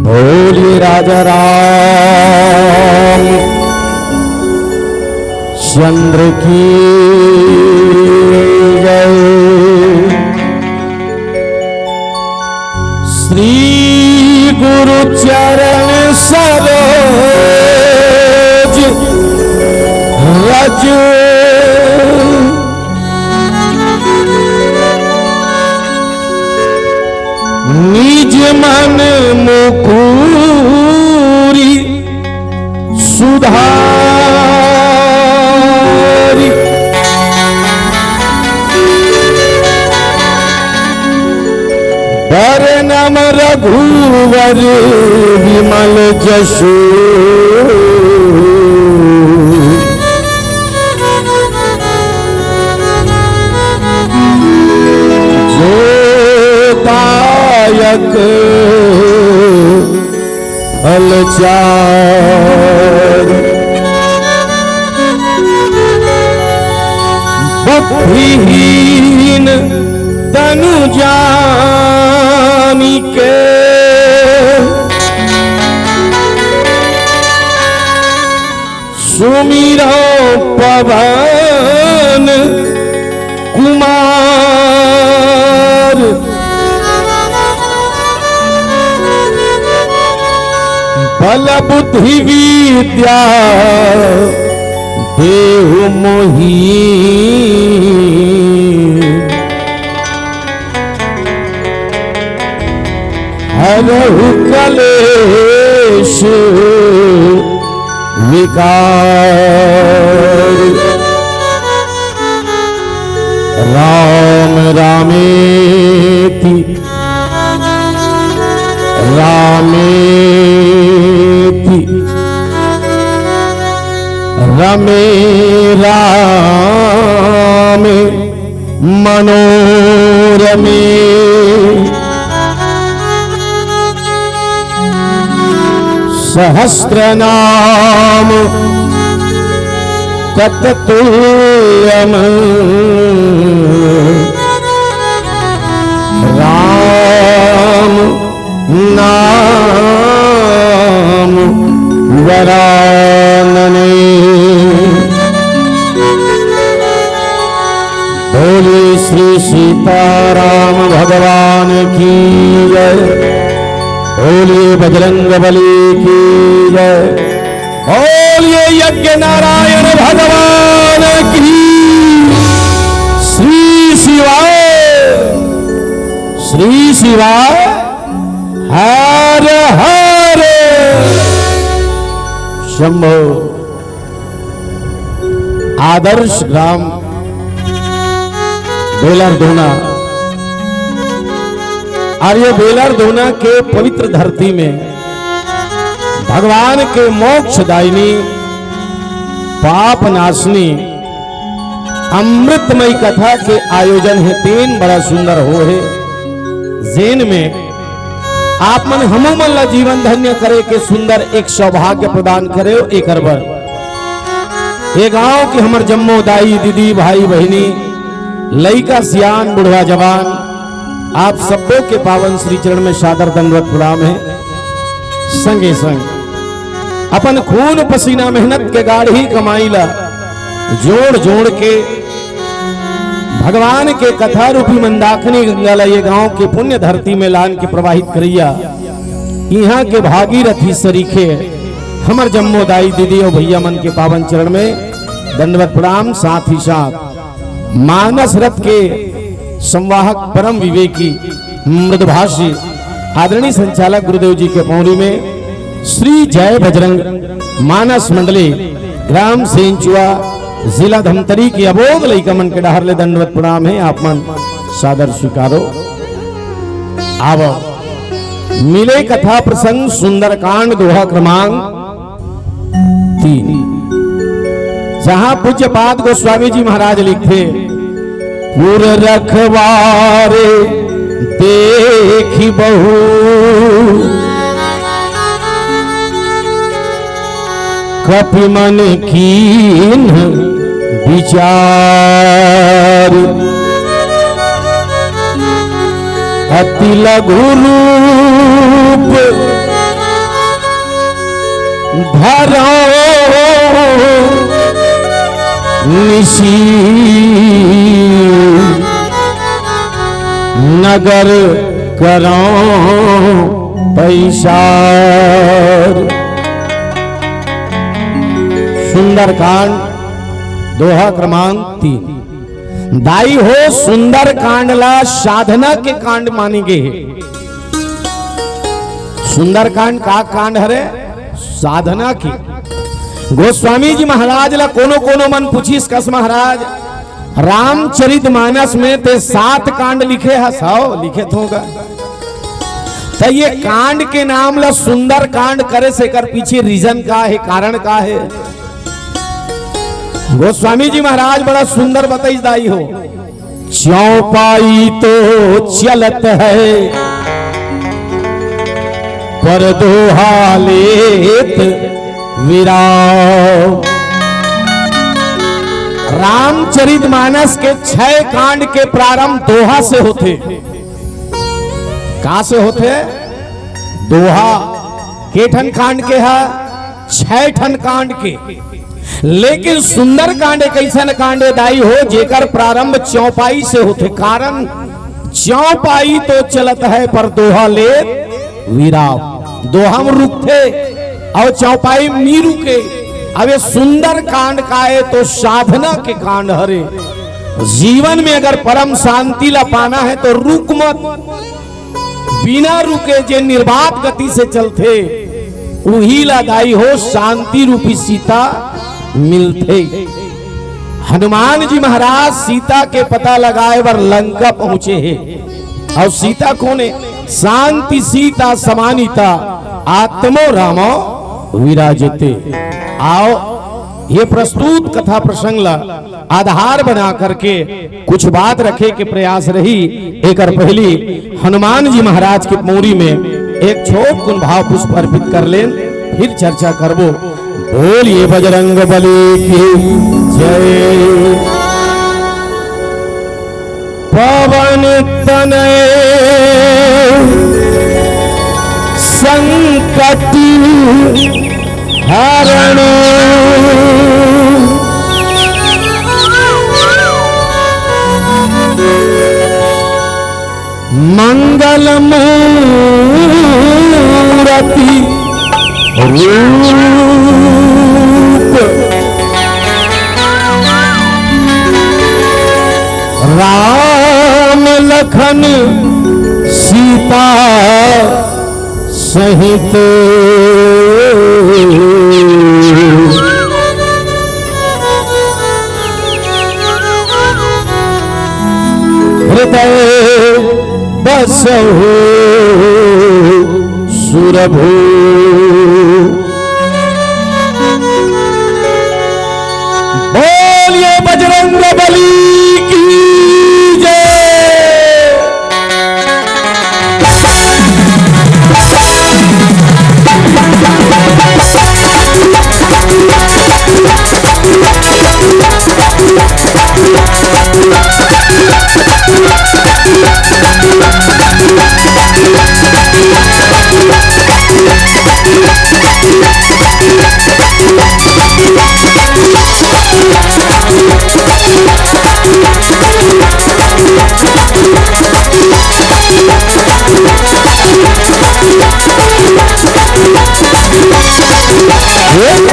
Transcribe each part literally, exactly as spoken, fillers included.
बोलिए राजा राम चंद्र की जय। श्री गुरु चरण सरोज रज, निज मन मुकुरी सुधारी। बरनम रघुवर विमल जसु, जो दायक फल चारि। बुद्धिहीन तनु जानिके, सुमिरौं पवन कुमार। बल बुद्धि विद्या देहु मोहि, हरहु कलेश विकार। राम रामेति, रामेति रमे रामे मनोरमे। सहस्रनाम तत्तुल्यम राम नाम वरानने। बोले श्री श्री सीताराम भगवान की जय। बोलिए बजरंग बली की जय। बोलिए यज्ञ नारायण भगवान की। श्री शिवाय, श्री शिवाय, हर हर शंभो। आदर्श ग्राम बेलर दोना। और ये बेलर दोना के पवित्र धरती में भगवान के मोक्षदायिनी, पाप नाशनी अमृतमय कथा के आयोजन हे, तेन बड़ा सुंदर हो हे, जेन में आप मन हमू मन ला जीवन धन्य करे के सुंदर एक सौभाग्य प्रदान करे। एकर बर ये गांव के हमर जम्मो दाई, दीदी, भाई, बहिनी, लइका, सियान, बुढ़वा, जवान, आप सब्बो के पावन श्री चरण में सादर दंडवत प्रणाम हे। संगे संग अपन खून पसीना मेहनत के गाढ़ी कमाई ला जोड़ जोड़ के भगवान के कथा रूपी मंदाकिनी गंगा ला ये गांव के पुण्य धरती में लान के प्रवाहित करइया इहां के भागीरथी सरीखे हमर जम्मो दाई, दीदी अउ भइया मन के पावन चरण में दंडवत प्रणाम। साथ ही साथ मानस रथ के संवाहक परम विवेकी मृदुभाषी आदरणीय संचालक गुरुदेव जी के पौड़ी में श्री जय बजरंग मानस मंडली ग्राम सेंचुआ जिला धमतरी के अबोध लइका मन के डहर ले दंडवत प्रणाम हे। आप मन सादर स्वीकारो। आव मिले कथा प्रसंग सुंदरकांड दोहा क्रमांक तीन, जहां पूज्यपाद गोस्वामी जी महाराज लिखथे, "पुर रखवारे देखि बहु, कपि मन कीन्ह बिचार। अति लघु रूप धरौ निसि नगर करौ पैसार।" सुंदरकांड दोहा क्रमांक तीन। दाई हो, सुंदरकांड ला साधना के कांड माने गे हे। सुंदरकांड का कांड हरे? साधना के। गोस्वामी जी महाराज ला कोनो कोनो मन पूछिस कस महाराज, रामचरित मानस में ते सात कांड लिखे हस? हव, लिखे तो होगा। त ये कांड के नाम ला सुंदर कांड करे से एकर पीछे reason का हे, कारण का हे? गोस्वामी जी महाराज बड़ा सुंदर बताइस दाई हो, "चौपाई तो चलत है, पर दोहा लेत विराम।" रामचरित मानस के छह कांड के प्रारंभ दोहा से होथे। का से होथे? दोहा। के ठन कांड के हा? छह ठन कांड के। लेकिन सुंदरकांड एक अइसन कांड हे दाई हो, जेकर प्रारंभ चौपाई से होथे। कारण चौपाई तो चलत है, पर दोहा लेत विराम। दोहा म रुकथे अउ चौपाई म नी रुके। अब ये सुंदरकांड का हे तो साधना के कांड हरे। जीवन में अगर परम शांति ला पाना हे तो रुक मत। बिना रुके जे निर्बाध गति से चलथे, उही ला दाई हो शांति रूपी सीता मिलथे। हनुमान जी महाराज सीता के पता लगाए बर लंका पहुंचे हे। अउ सीता कोन हे? शांति सीता समानीता, आत्मो रामो विराजते। आव, ये प्रस्तुत कथा प्रसंग ला आधार बना करके कुछ बात रखे के प्रयास रही। एकर पहली हनुमान जी महाराज के पौड़ी में एक छोट कुन भाव पुष्प अर्पित कर लेन, फिर चर्चा करबो। बोलिए बजरंग बली की जय। पवन तनय संकट हरण। मंगल मूरति रूप राम लखन सीता सहित। हृदय बसहु सुरभू। बोलिए बजरंग बली की जय।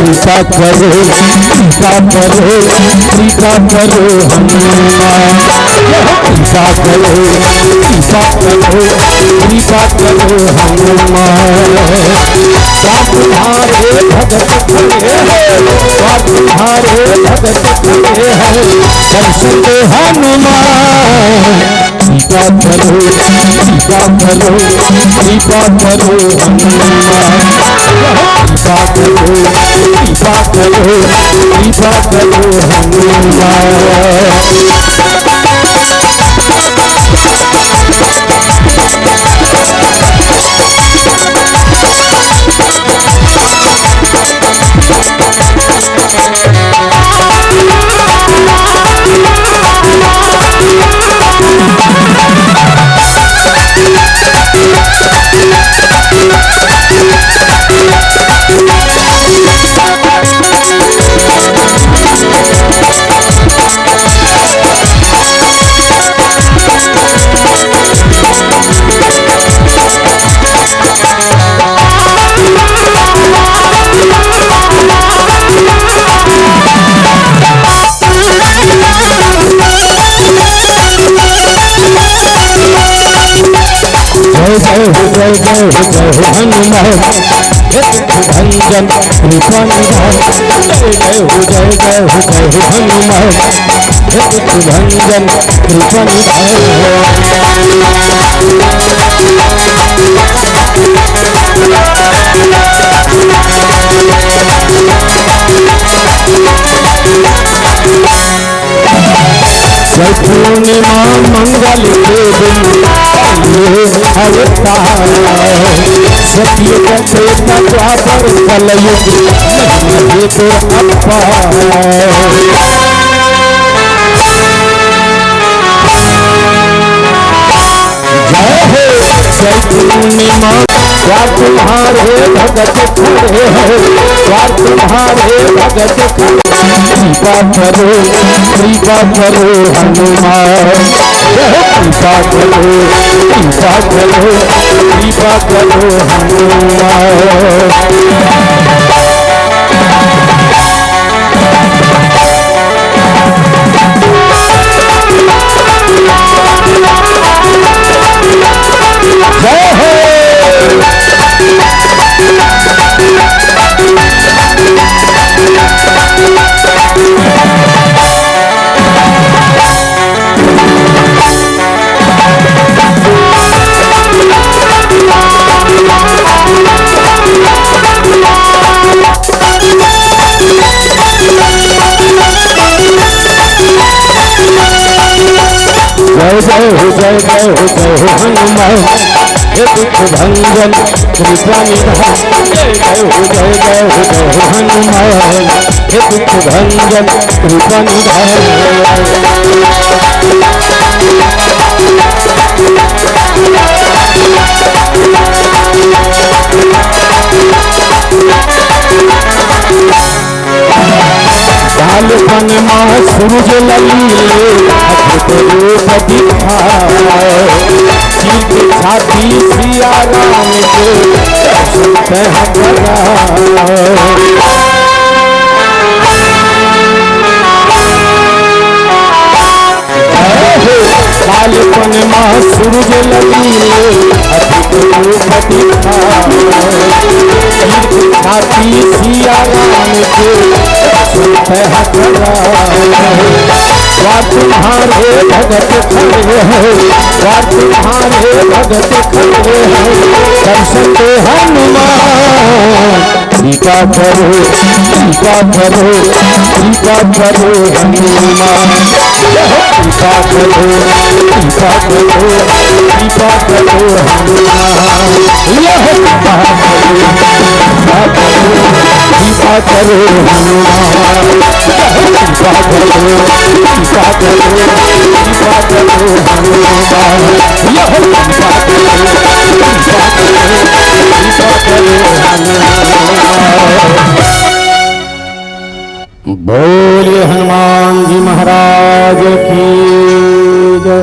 कृपा करो, कृपा करो, कृपा करो हनुमान। कृपा करो, कृपा करो, कृपा करो हनुमान। क्या तुम्हारे भगत खड़े हैं, क्या तुम्हारे भगत खड़े हैं, दर्शन दो हनुमान। कृपा करो, कृपा करो, कृपा करो हनुमान। कृपा करो, कृपा करो, कृपा करो हनुमान। जय जय हो, जय जय हो, जय हो हनुमान। हे दुख भंजन कृपा निधान। जय जय हो, जय जय हो, जय हो हनुमान। हे दुख भंजन कृपा निधान। जय पूर्णिमा मंगल के दिन पाए अवतार। सतयुग त्रेता द्वापर कलयुग महिमा हेतु अपार। जय हो, जय पूर्णिमा, द्वार तुम्हारे भगत खड़े हैं, द्वार तुम्हारे भगत खड़े हैं। कृपा करो, कृपा करो हनुमान। जय हो, कृपा करो, कृपा करो, कृपा करो हनुमान। जय जय हो, जय जय हो, जय हो हनुमान। हे दुख भंजन कृपा निधान। जय जय हो, जय जय हो, जय हो हनुमान। हे दुख भंजन कृपा निधान। काल बन मा सूरज लली, अद्भुत रूप दिखाए। चीर छाती सिया राम के सुनते हमारा। बालपन माँ सूरज लगी, अति रूप दिखा। छाती सिया राम के सुनते हमारा। द्वार तुम्हारे भगत खड़े हैं, द्वार तुम्हारे भगत खड़े हैं, दर्शन दे हनुमान। कृपा करो, कृपा करो, कृपा करो हनुमान। कृपा करो, कृपा करो, कृपा करो हनुमान। यह कृपा करो, कृपा करो, कृपा करो हनुमान। कृपा करो, कृपा करो, कृपा करो हनुमान। यह कृपा करो, कृपा करो, कृपा करो हनुमान। बोलिए हनुमान जी महाराज की जय।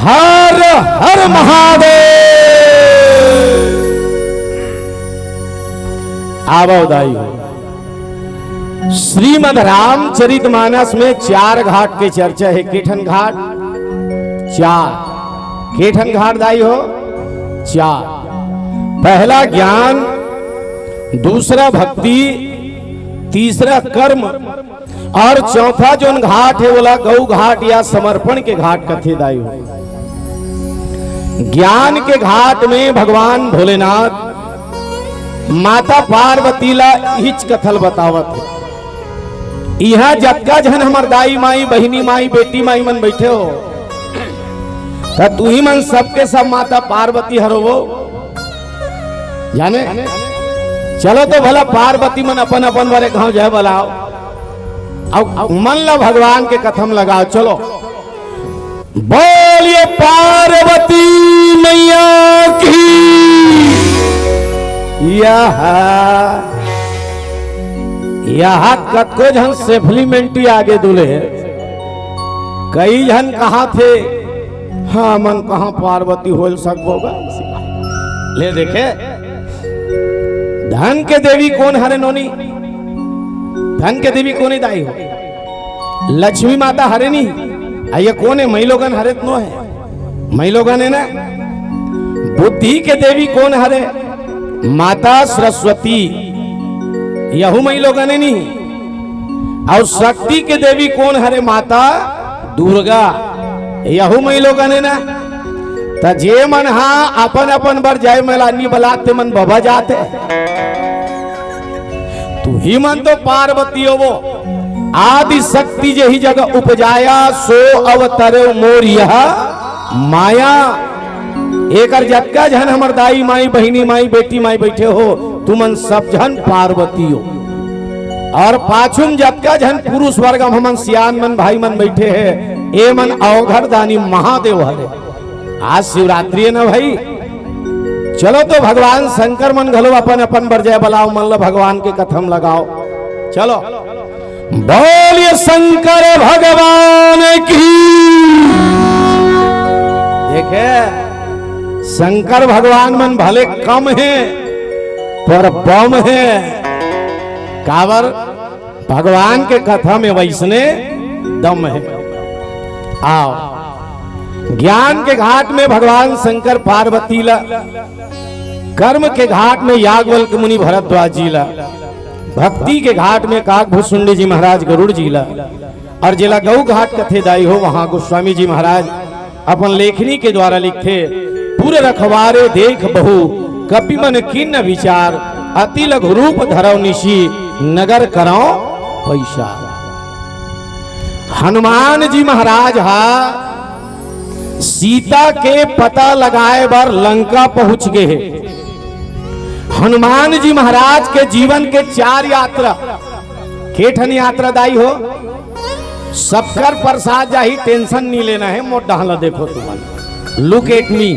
हर हर महादेव। आवो दाई हो। श्रीमद् रामचरित मानस में चार घाट के चर्चा हे। केठन घाट? चार। केठन घाट दाई हो? चार। पहला ज्ञान, दूसरा भक्ति, तीसरा कर्म और चौथा जोन घाट हे, ओला गौ घाट या समर्पण के घाट कथे दाई हो। ज्ञान के घाट में भगवान भोलेनाथ माता पार्वती ला इहिच कथा ल बतावत हे। इहाँ जतका झन हमर दाई माई, बहिनी माई, बेटी माई मन बइठे हो, त तुही मन सबके सब माता पार्वती हरो वो। जाने? चलो तो भला पार्वती मन अपन अपन बर एक घांव जय बलाओ। अउ मन ला भगवान के कथा म लगाओ। चलो। बोलिए पार्वती मैया की। यह, यह कतको झन सेफली मेंटी आगे दुले हे। कई झन कहाथे, हमन कहाँ पार्वती होल सकबो गा? ले देखे, धन के देवी कोन हरे नोनी? धन के देवी कोन हे दाई हो? लक्ष्मी माता हरे नी? अइया कोन हे? मइलोगन हरे त नो हे? मइलोगन हे ना? बुद्धि के देवी कोन हरे? माता सरस्वती, यहू मइलोगन हे नी? अउ शक्ति के देवी कोन हरे? माता दुर्गा, यहू मइलोगन हे ना? त जे मन हा अपन अपन बर जय माला नी बलात, ते मन बबा जात हे। तुही मन तो पार्वती होवो। आदि शक्ति जेहि जग उपजाया, सो अवतरे मोर यह माया। एकर जतका झन हमर दाई माई, बहिनी माई, बेटी माई बइठे हो, तुमन सब झन पार्वती हो। अउ पाछू म जतका झन पुरुष वर्ग म हमन सियान मन, भाई मन बइठे हे, ए मन अवघड़ दानी महादेव हरे। आज शिवरात्रि हे ना भाई, चलो तो भगवान शंकर मन घलो अपन अपन बर जय बलाओ, मन ल भगवान के कथा म लगाओ। चलो, बोलिए शंकर भगवान की। देखे, शंकर भगवान मन भले कम हे, पर बम हे। काबर? भगवान के कथा में वइसने दम हे। आओ, ज्ञान के घाट में भगवान शंकर पार्वती ला, कर्म के घाट में याज्ञवल्क्य मुनि भरद्वाज जी ला, भक्ति के घाट में काकभुसुंडी जी महाराज गरुड़ जी ला, अउ जेला गऊ घाट कथे दाई हो, वहां गोस्वामी जी महाराज अपन लेखनी के द्वारा लिखथे, "पुर रखवारे देख बहु कपि मन कीन्ह विचार, अति लघु रूप धरव निशि नगर करव पैसार।" हनुमान जी महाराज हा सीता के पता लगाए बर लंका पहुंच गे हे। हनुमान जी महाराज के जीवन के चार यात्रा, के ठन यात्रा दाई हो? सबकर प्रसाद जाही, tension नी लेना हे, मोर डहन ला देखो तुमन, look at me,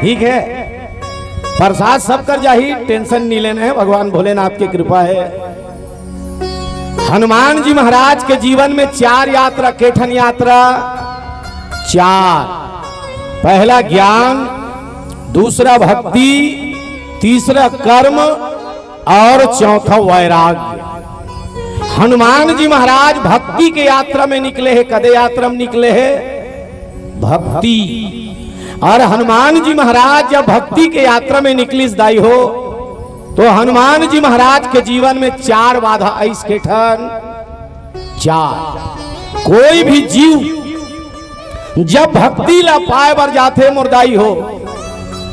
ठीक हे? प्रसाद सबकर जाही, tension नी लेना हे, भगवान भोलेनाथ के कृपा हे। हनुमान जी महाराज के जीवन में चार यात्रा, के ठन यात्रा? चार। पहला ज्ञान, दूसरा भक्ति, तीसरा कर्म और चौथा वैराग्य। हनुमान जी महाराज भक्ति के यात्रा में निकले हे। कदे यात्रा में निकले हे? भक्ति। और हनुमान जी महाराज जब भक्ति के यात्रा में निकलिस दाई हो, तो हनुमान जी महाराज के जीवन में चार बाधा आइस। के ठन? चार। कोई भी जीव जब भक्ति ला पाए बर जाथे मोर दाई हो,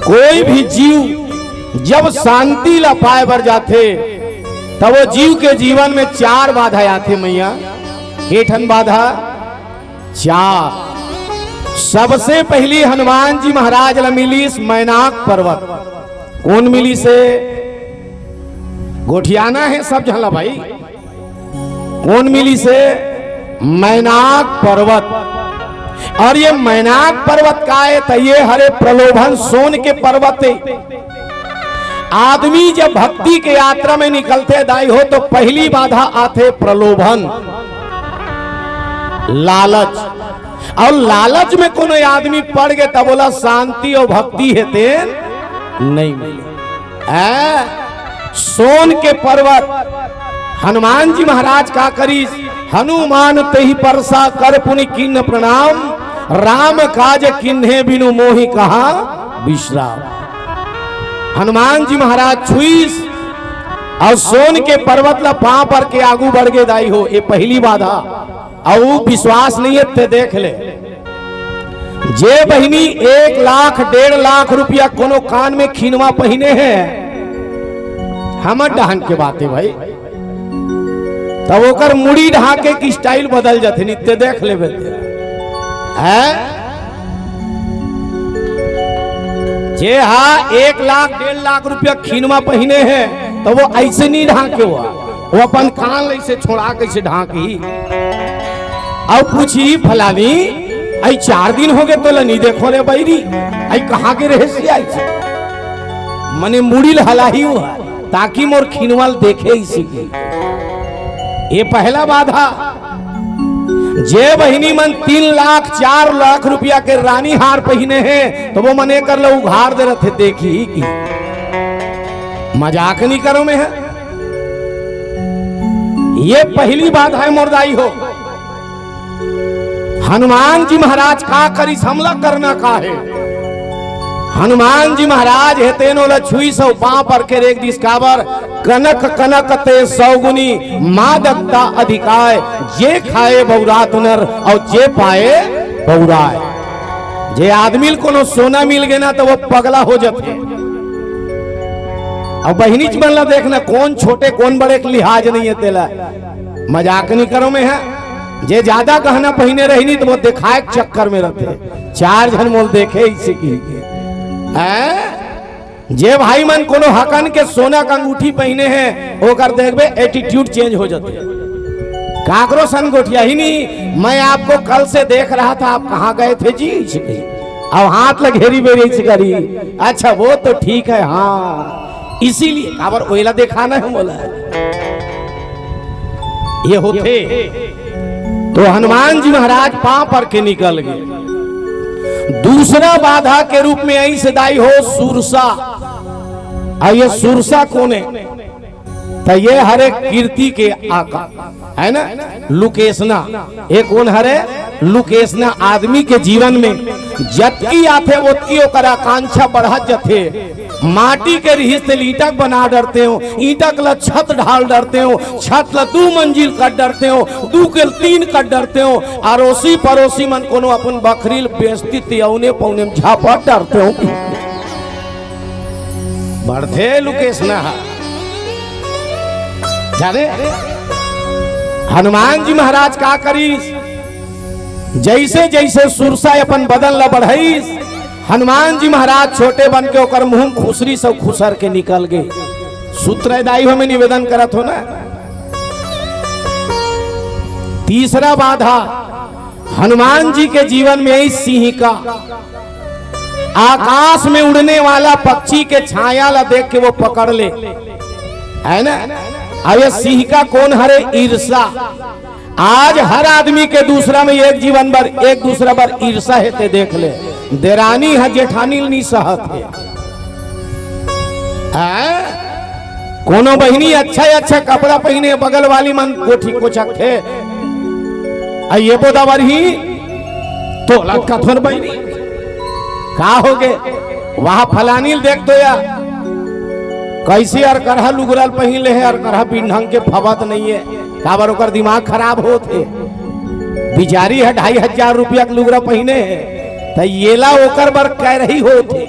कोई भी जीव जब शांति ला पाए बर जाथे, तब वो जीव के जीवन में चार बाधा आथे मैया। के ठन बाधा? चार। सबसे पहली हनुमान जी महाराज ला मिलिस मैनाक पर्वत। कोन मिलिस हे? गोठियाना हे सब झन ला भाई। कोन मिलिस हे? मैनाक पर्वत। और ये मैनाक पर्वत का हे? त ये हरे प्रलोभन, सोन के पर्वत हे। आदमी जब भक्ति के यात्रा में निकलथे दाई हो, तो पहली बाधा आथे प्रलोभन, लालच। और लालच में कोनो आदमी पड़ गे, तब ओला शांति और भक्ति हे तेन नहीं मिले। ऐ, सोन के पर्वत। हनुमान जी महाराज का करिस? हनुमान तेहि परसा कर पुनि कीन्ह प्रणाम, राम काज कीन्हे बिनु मोहि कहा विश्राम। हनुमान जी महाराज छुइस और सोन के पर्वत ला पांव पर के आगू बढ़ गे दाई हो। ये पहली बाधा। अउ विश्वास नहीं हे ते देख ले, जे बहिनी एक लाख डेढ़ लाख रुपया कोनो कान में खिनवा पहिने हे, हमर डहन के बात हे भाई, तब ओकर मुड़ी ढाके के स्टाइल बदल जाथे। नित्य देख लेबे ते, हैं? जे हा एक लाख डेढ़ लाख रुपया खिनवा पहिने हे, तो वो ऐसे नहीं ढाके हुआ, वो अपन कान ल ऐसे छोड़ा के ऐसे ढाकही। अउ पूछही, "फलानी, आई चार दिन हो गे तोला नहीं देखो रे बइरी, आई कहाँ के रहे सी आई?" मने मुड़ी ल हलाही हुआ, ताकि मोर खिनवा ल देखे इसी की। ये पहला बाधा। जे बहिनी मन तीन लाख चार लाख रुपया के रानी हार पहिने हे, तो वो मन एकर ल उघार दे रथे, देखही कि मजाक नहीं करो मैं है। ये पहली बात हे मोर दाई हो। हनुमान जी महाराज का करिस, हमला करना का हे? हनुमान जी महाराज हे तेनो ल छुइस अउ पांव पर के रेख दिस। काबर? कनक कनक ते सौगुनी मादकता अधिकाय, जे खाए बहुरात नर अउ जे पाए बहुराय। जे आदमी ल कोनो सोना मिल गे ना, तो वो पगला हो जाथे। अब बहिनीच मन ला देखना, कोन छोटे कोन बड़े के लिहाज नहीं हे तेला। मजाक नहीं करो मैं है। जे ज्यादा गहना पहिने रहिनी, तो वो देखाए के चक्कर में रहते। चार झन मोल देखे इसे की। हैं? जे भाई मन कोनो हकन के सोना के अंगूठी पहिने हे, ओकर देखबे attitude change हो जाथे। काकरो सन गोठियाही नहीं, "मैं आपको कल से देख रहा था, आप कहाँ गए थे जी?" अब हाथ ल घेरी बेरी से करी, "अच्छा वो तो ठीक है, हाँ।" इसीलिए काबर ओइला देखाना हे मोला। ये होथे। तो हनुमान जी महाराज पांव पर के निकल गे। दूसरा बाधा के रूप में आइस दाई हो सुरसा। अउ ये सुरसा कोन हे? त ये हरे कीर्ति के आका, हे ना, लुकेसना। ये कोन हरे? लुकेसना। आदमी के जीवन में जतकी आथे, ओतकी ओकर आकांक्षा बढ़त जथे। माटी के रिहिस तेल ईंटा के बना डरते हो, ईंटा के ला छत ढाल डरते हो, छत ला दू मंजिल कर डरते हो, दू के तीन कर डरते हो, अरोसी परोसी मन कोनो अपन बखरी ल बेचती ते औने पौने में झापट डरते हो। बढ़थे लुकेसना हा। जाने हनुमान जी महाराज का करिस, जैसे जैसे सुरसा अपन बदन ला बढ़ाइस, हनुमान जी महाराज छोटे बन के ओकर मुंह खुसरी से खुसर के निकल गे। सूत्र दाई हो, मैं निवेदन करत हो ना। तीसरा बाधा, हनुमान जी के जीवन में ही सिंह का आकाश में उड़ने वाला पक्षी के छाया ला देख के वो पकड़ ले, हे ना? अब ये सिंह का कोन हरे? ईर्षा। आज हर आदमी के दूसरा में एक जीवन बर, एक दूसरा बर ईर्षा हे, ते देख ले। देरानी ह जेठानी ल नी सहत हे। हैं? कोनो बहिनी अच्छा अच्छा कपड़ा पहिने, बगल वाली मन कोठी कोचकथे। आ ये बोदा बर ही तो लटका थोर बहिनी। का होगे? वहाँ फलानी ल देख तो या, कैसे अरकरहा लुगरा ल पहिन ले हे, अरकरहा बिन ढंग के फबत नइये, काबर ओकर दिमाग खराब होत हे। बिचारी ह ढाई हजार रुपया के लुगरा पहिने हे, त येला ओकर बर कह रही होत हे।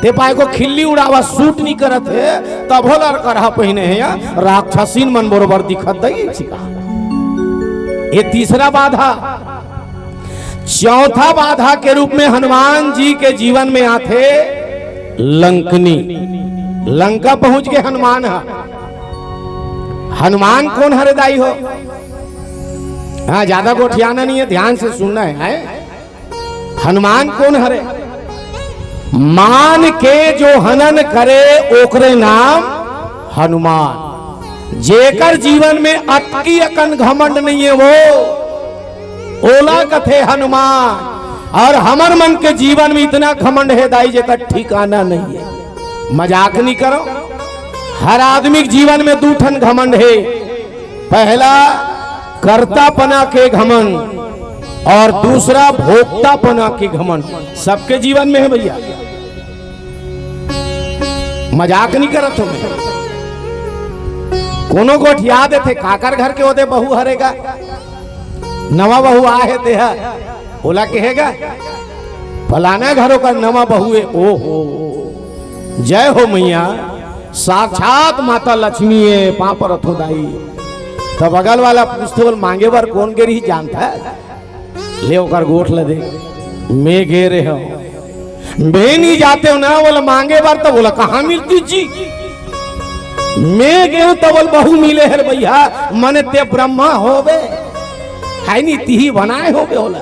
ते पाय को खिल्ली उड़ावा, सूट नहीं करत हे, तभो ल अरकरहा पहिने हे या, राक्षसीन मन बरोबर दिखत दई चिका। ये तीसरा बाधा। चौथा बाधा के रूप में हनुमान जी के जीवन में आथे लंकनी। लंका पहुंच के हनुमान ह। हनुमान कोन हरे दाई हो? हाँ, ज्यादा गोठियाना नहीं है, ध्यान से सुनना है, हैं? हनुमान कोन हरे? मान के जो हनन करे ओकरे नाम हनुमान। जेकर जीवन में अतकी अकन घमंड नहीं है वो, ओला कथे हनुमान। और हमर मन के जीवन में इतना घमंड है दाई, जेकर ठिकाना नहीं है। मजाक नहीं करो। हर आदमी के जीवन में दू ठन घमंड है। पहला कर्तापना के घमंड और दूसरा भोक्तापना के घमंड। सबके जीवन में है भैया, मजाक नहीं करत हो मैं। कोनो गोठिया देथे, काकर घर के ओदे बहू हरेगा, नवा बहू आहे तेहा, ओला कहेगा, फलाना घरों का नवा बहू है। ओ हो, जय हो मैया, साक्षात माता लक्ष्मी है, पाँव परत हो दाई। तब बगल वाला पूछथे, बोल, मांगे बर कोन गे रही जानता है? ले ओकर गोठ ल दे, मैं गे रहे हो। मैं नहीं जाते हो ना, बोला मांगे बर, तो बोला कहाँ मिलती जी? मैं गए तो बोल बहू मिले हर भैया, मने ते ब्रह्मा होवे, है नी, तिही बनाए होवे होला।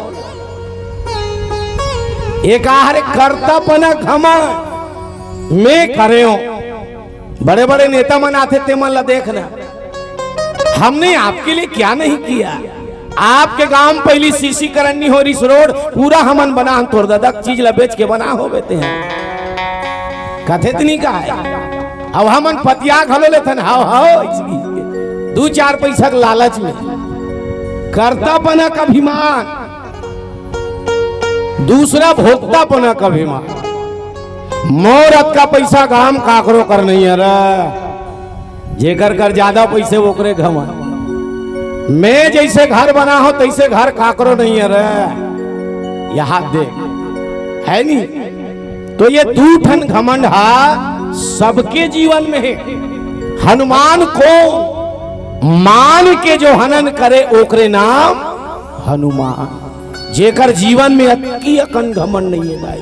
एक आहरे कर्तापना घमंड, मैं करे हो। बड़े बड़े नेता मन आथे, ते मन ला देखना, हमने आपके लिए क्या नहीं किया? आपके गांव में पहली सीसीकरण नहीं हो रही, रोड पूरा हमन बना, हम तोर ददक चीज ला बेच के बना हो बेते हैं। कथे त नहीं कहा है। अब हमन पतिया घलो लेथन, हाव, हाव, इसकी दू चार पैसा के लालच में। कर्तापना का अभिमान, दूसरा भोक्तापना का अभिमान। मोर अतका पैसा गांव काकरो कर नहीं है रे। जेकर कर ज्यादा पैसे ओकरे घमंड। मैं जैसे घर बना हो तैसे घर काकरो नहीं है रे। यहाँ देख, है नी? तो ये दू ठन घमंड हा सबके जीवन में है। हनुमान को मान के जो हनन करे ओकरे नाम हनुमान। जेकर जीवन में अतकी अकन घमंड नहीं है भाई।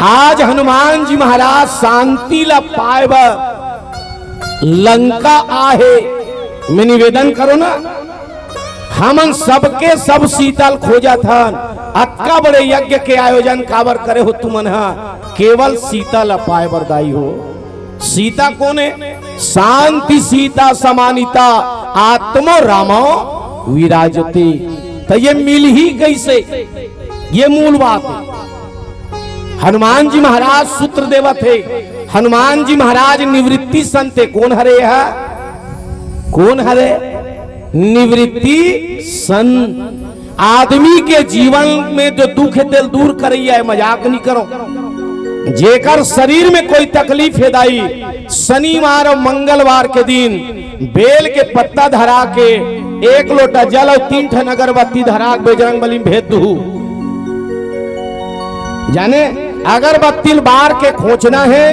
आज हनुमान जी महाराज शांति ला पाए बर लंका आहे। मैं निवेदन करो ना, हमन सबके सब सीता ल खोजत हन। अतका बड़े यज्ञ के आयोजन काबर करे हो तुमन ह? केवल सीता ला पाए बर दाई हो। सीता कोन है? शांति सीता समानिता आत्मो रामो विराजते। तो ये मिलही कैसे? ये मूल बात है। हनुमान जी महाराज सूत्र देवत हे। हनुमान जी महाराज निवृत्ति संत हे। कोन हरे यह? कोन हरे? निवृत्ति संत। आदमी के जीवन में जो दुख हे, तेल दूर करैया हे, मजाक नहीं करो। जेकर शरीर में कोई तकलीफ हे दाई, शनिवार और मंगलवार के दिन बेल के पत्ता धरा के एक लोटा जल और तीन ठन अगरबत्ती धरा के बजरंग बली में भेज दू। जाने, अगरबत्ती ल बार के खोंचना हे,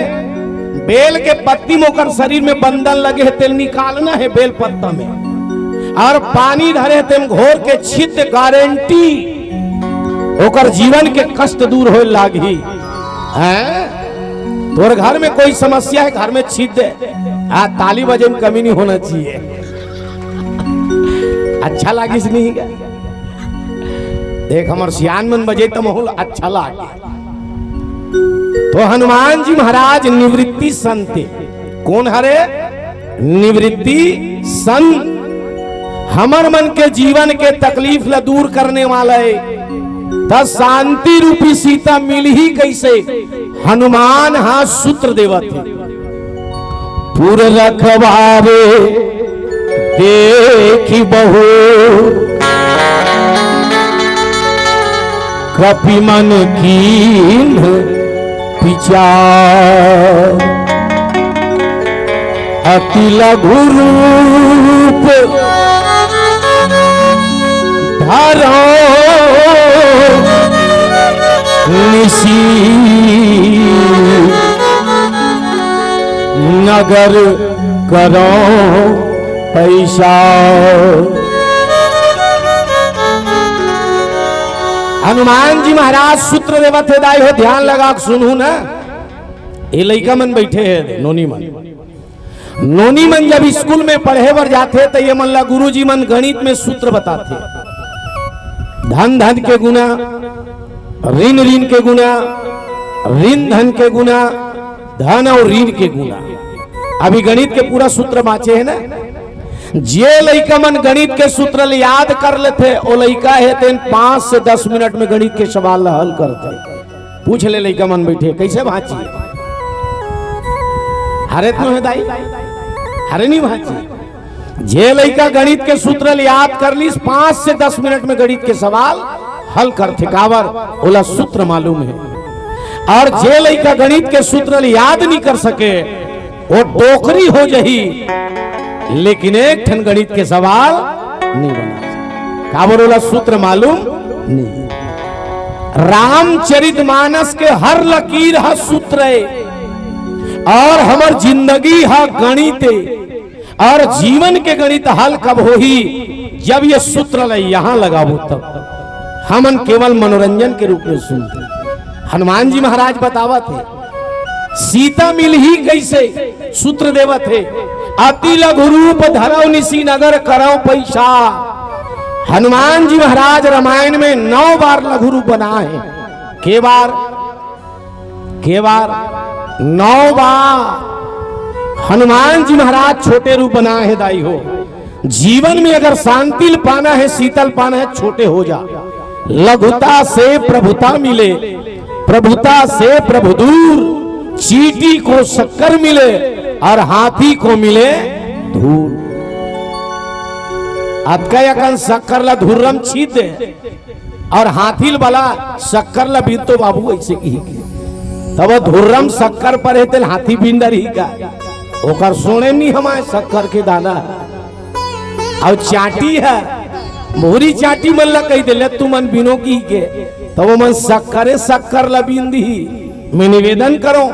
बेल के पत्ती में ओकर शरीर में बंधन लगे हे, तेल निकालना हे बेल पत्ता में, और पानी धरे हे, तेम घोर के छिद्ध, गारंटी ओकर जीवन के कष्ट दूर होए लागही। हैं? तोर घर में कोई समस्या हे, घर में छिद्ध हे, आ, ताली बजे में कमी नहीं होना चाहिए। अच्छा लागिस नहीं का? देख, हमर सियान मन बजे त माहौल अच्छा लागे। तो हनुमान जी महाराज निवृत्ति संत हे। कोन हरे? निवृत्ति संत। हमर मन के जीवन के तकलीफ ला दूर करने वाला हे, त शांति रूपी सीता मिलही कइसे? हनुमान हा सूत्र देवत हे। पुर रखवारे देखि बहु कृपी मन कीन्ह विचार। अति लघु रूप धरौ निसि नगर करौ पैसा। हनुमान जी महाराज सूत्र देवत हे, दाई हो, ध्यान लगा के सुनहू ना। ये लइका मन बइठे हे, नोनी मन। नोनी मन जब स्कूल में पढ़े बर जाथे, त ये मन ला गुरुजी मन गणित में सूत्र बताथे। धन धन के गुना, ऋण ऋण के गुना, ऋण धन के गुना, धन अउ ऋण के गुना। अभी गणित के पूरा सूत्र बाँचे हे ना। जे लइका मन गणित के सूत्र ल याद कर लेथे, ओ लइका हे तेन पाँच से दस मिनट में गणित के सवाल ल हल करथे। पूछ ले, लइका मन बइठे, कइसे भाँची? हरे तो हे दाई, हरे नहीं भाँची? जे लइका गणित के सूत्र ल याद कर लिस, पाँच से दस मिनट में गणित के सवाल हल करथे। काबर? ओला सूत्र मालूम हे। अउ जे लइका गणित के सूत्र ल याद नहीं कर सके, वो डोकरी हो जही, लेकिन एक ठन गणित के सवाल नहीं बना सके। काबर? ओला सूत्र मालूम नहीं। रामचरित मानस के हर लकीर ह सूत्र हे, अउ हमर जिंदगी ह गणित हे। अउ जीवन के गणित हल कब होही? जब ये सूत्र ल यहाँ लगाबो तब। हमन केवल मनोरंजन के रूप में सुनथे। हनुमान जी महाराज बतावत हे, सीता मिलही कइसे? सूत्र देवत हे, अति लघु रूप धरौ निसि नगर करौ पैसा। हनुमान जी महाराज रामायण में नौ बार लघु रूप बनाए हे। के बार? के बार? नौ बार। हनुमान जी महाराज छोटे रूप बनाए हे, दाई हो। जीवन में अगर शांति ल पाना हे, सीता ल पाना हे, छोटे हो जा। लघुता से प्रभुता मिले, प्रभुता से प्रभु दूर। चींटी को शक्कर मिले अउ हाथी को मिले धूर। अतका अकन शक्कर ला धुर्रम छींच दे अउ हाथी ल बला, शक्कर ला बीन तो बाबू, अइसे कही के। तब वो धुर्रम शक्कर परे हे, तेला हाथी बीन डरही का? ओकर सोने नहीं हमाय शक्कर के दाना। अउ चांटी हे, मोरी चांटी मन ला कहि दे, "ले तुमन बीनो," कहि के, त ओमन शक्करे शक्कर ला बीन दिही। मैं निवेदन करौं,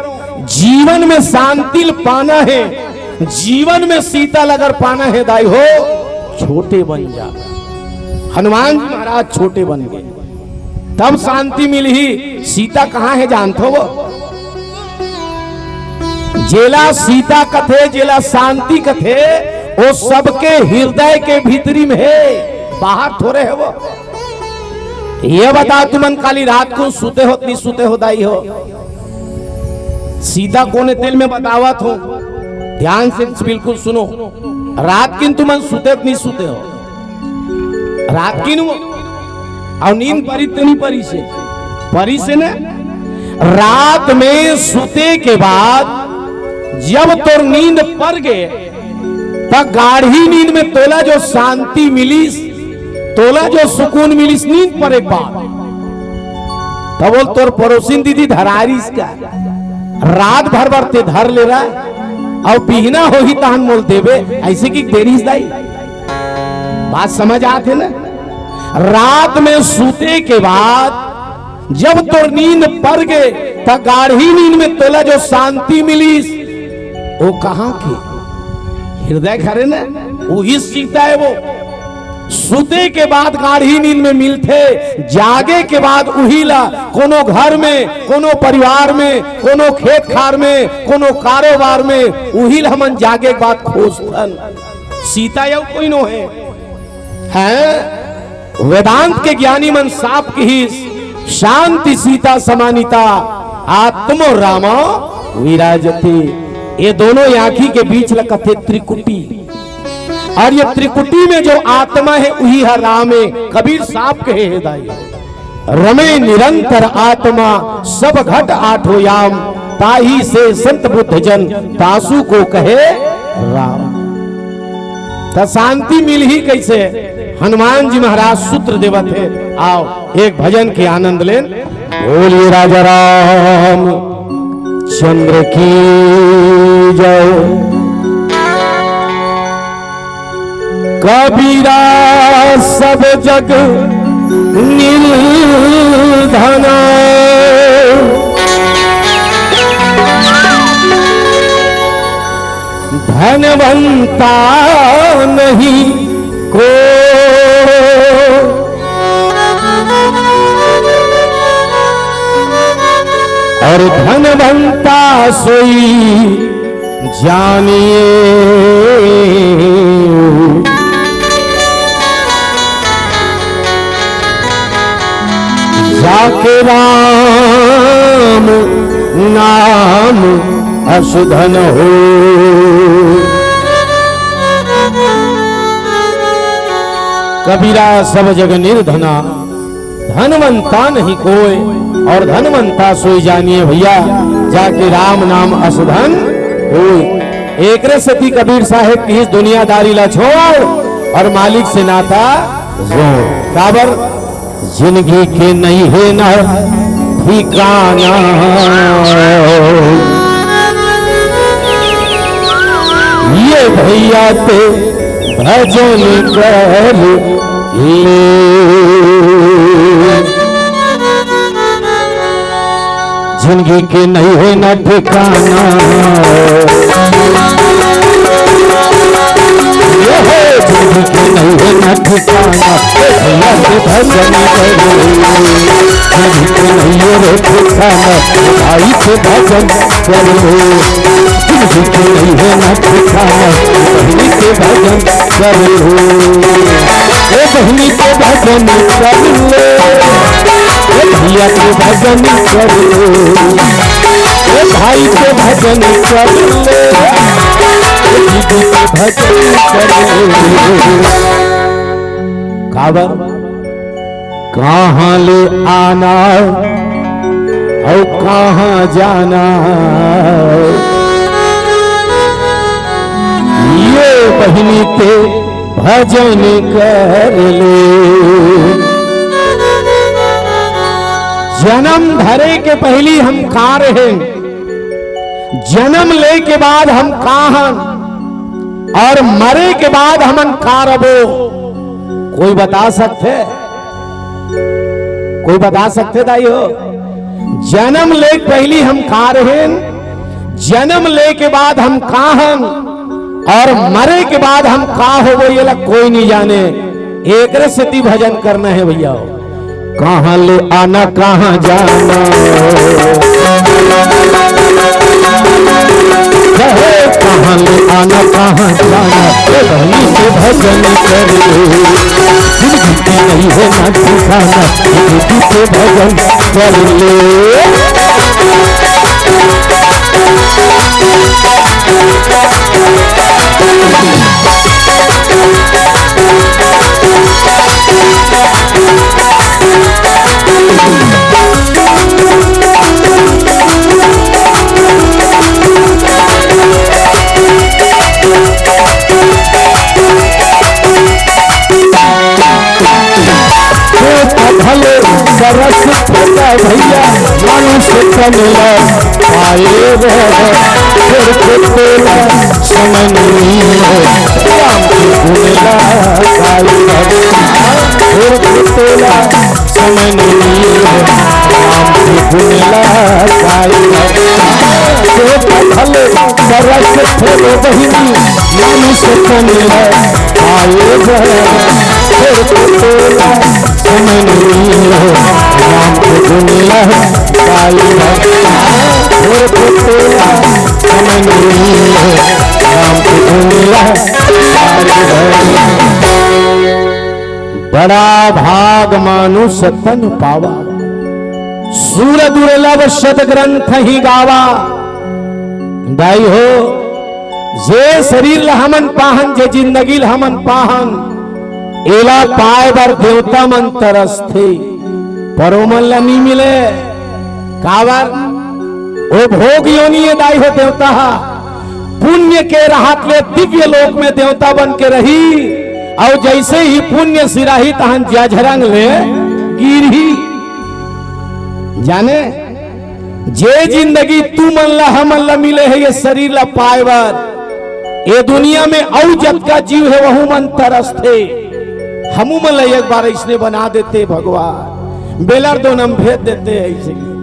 जीवन में शांति ल पाना हे, जीवन में सीता ल अगर पाना हे दाई हो, छोटे बन जा। हनुमान जी महाराज छोटे बन गे, तब शांति मिलही। सीता कहाँ हे जानथो वो? जेला सीता कथे, जेला शांति कथे, वो सबके हृदय के भीतरी में हे, बाहर थोरे हे वो। ये बता तुमन, काली रात कुन सुते हो, नहीं सुते हो दाई हो? सीता कोन हे तेला मैं बतावत हौं, ध्यान से बिल्कुल सुनो। रात किन तुमन सुते नहीं सुते हो? रात किन वो अउ नींद परिस त नहीं परिस हे? परिस हे ना। रात में सुते के बाद जब तोर नींद पर गे, त गाढ़ी नींद में तोला जो शांति मिलिस, तोला जो सुकून मिलिस नींद परे के बाद, त बोल तोर पड़ोसिन दीदी धरारिस का? रात भर बर ते धर ले रहा, अउ बिहना होही तहन मोल देबे, अइसे कहि देरिस दाई। बात समझ आत हे ना? रात में सुते के बाद जब तोर नींद पर गे, त गाढ़ी नींद में तोला जो शांति मिलिस, वो कहाँ के? हृदय के हरे ना, उही सीता हे वो। सुते के बाद गाढ़ी नींद में मिलथे, जागे के बाद उही ला कोनो घर में, कोनो परिवार में, कोनो खेत खार में, कोनो कारोबार में, उही ला हमन जागे के बाद खोजथन। सीता अउ कोई नो हे। हैं? वेदांत के ज्ञानी मन साफ किहिस, "शांति सीता समानीता, आत्मो राम विराजते।" ये दोनों आँखी के बीच ल कथे त्रिकुटी। अउ ये त्रिकुटी में जो आत्मा हे, उही ह राम ए। कबीर साफ कहे हे दाई, रमे निरंतर आत्मा सब घट आठो याम, ताहि से संत बुद्ध जन तासु को कहे राम। त शांति मिलही कइसे? हनुमान जी महाराज सूत्र देवत हे। आओ, एक भजन के आनंद लेन। बोलिए राजा रामचंद्र की जय। कबीरा सब जग निर्धना, धनवंता नहीं को। अउ धनवंता सोई जानिए, जाके राम नाम अस धन हो। कबीरा सब जग निर्धना, धनवंता नहीं कोय, अउ धनवंता सोई जानिए भइया, जाके राम नाम अस धन होय। एकरे सेती कबीर साहेब कहिस दुनियादारी ला छोड़ अउ मालिक से नाता जोड़। काबर? जिनगी के नइ हे न ठिकाना। ये भइया ते भजन कर ले। जिनगी के नइ हे न ठिकाना, ये हे जिनगी के नइ हे न ठिकाना, ए भइया के भजन कर ले। जिनगी के नइ हे न ठिकाना, भाई के भजन कर ले। जिनगी के नइ हे न ठिकाना, बहिनी के भजन कर ले। ए बहिनी के भजन कर ले, ए भइया के भजन कर ले, ए भाई के भजन कर ले, ए दीदी के भजन कर ले। काबर? कहाँ ले आना अउ कहाँ जाना, ये बहिनी के भजन कर ले। जनम धरे के पहिली हम का रहेन, जनम ले के बाद हम का हन, अउ मरे के बाद हमन का रबो, कोई बता सकथे? कोई बता सकथे दाई हो? जनम ले के पहिली हम का रहेन, जनम ले के बाद हम का हन, अउ मरे के बाद हम का होबो, येला कोई नइ जाने। एकरे सेती भजन करना हे भइया हो। कहाँ ले आना, कहाँ जाना, कहे कहाँ ले आना, कहाँ जाना, ए बहिनी के भजन कर ले। जिनगी के नइ हे न ठिकाना, ए दीदी के भजन कर ले। भले सरस फटा भइया, मानुष तन ला पाए रह। छोड़ के तोला समन नीर, राम के गुण ला गाए रह। छोड़ के तोला समन नीर, राम के गुण ला गाए रह। भले सरस फटा बहिनी, मानुष तन ला पाए रह। छोड़ के तोला समन नीर, राम के गुण ला गाए रह। छोड़ के तोला समन नीर, राम के गुण ला गाए रह। बड़ा भाग मानुष तन पावा, सुर दुर्लभ सत ग्रंथ ही गावा। दाई हो, जे शरीर ला हमन पाहन, जे जिंदगी ला हमन पाहन, एला पाए बर देवता मन तरसथे, पर ओमन ला नी मिले। काबर? ओ भोग योनि ए दाई हो देवता हा। पुण्य के रहत ले दिव्य लोक में देवता बन के रही, अउ जैसे ही पुण्य सिराही तहन जझरंग ले गिरही। जाने, जे जिंदगी तुमन ला हमन ला मिले हे, ये शरीर ला पाए बर, ये दुनिया में अउ जतका जीव हे, वहू मन तरसथे। हमू मन ला एक बार अइसने बना देते भगवान, बेलर दोनम भेज देते अइसे।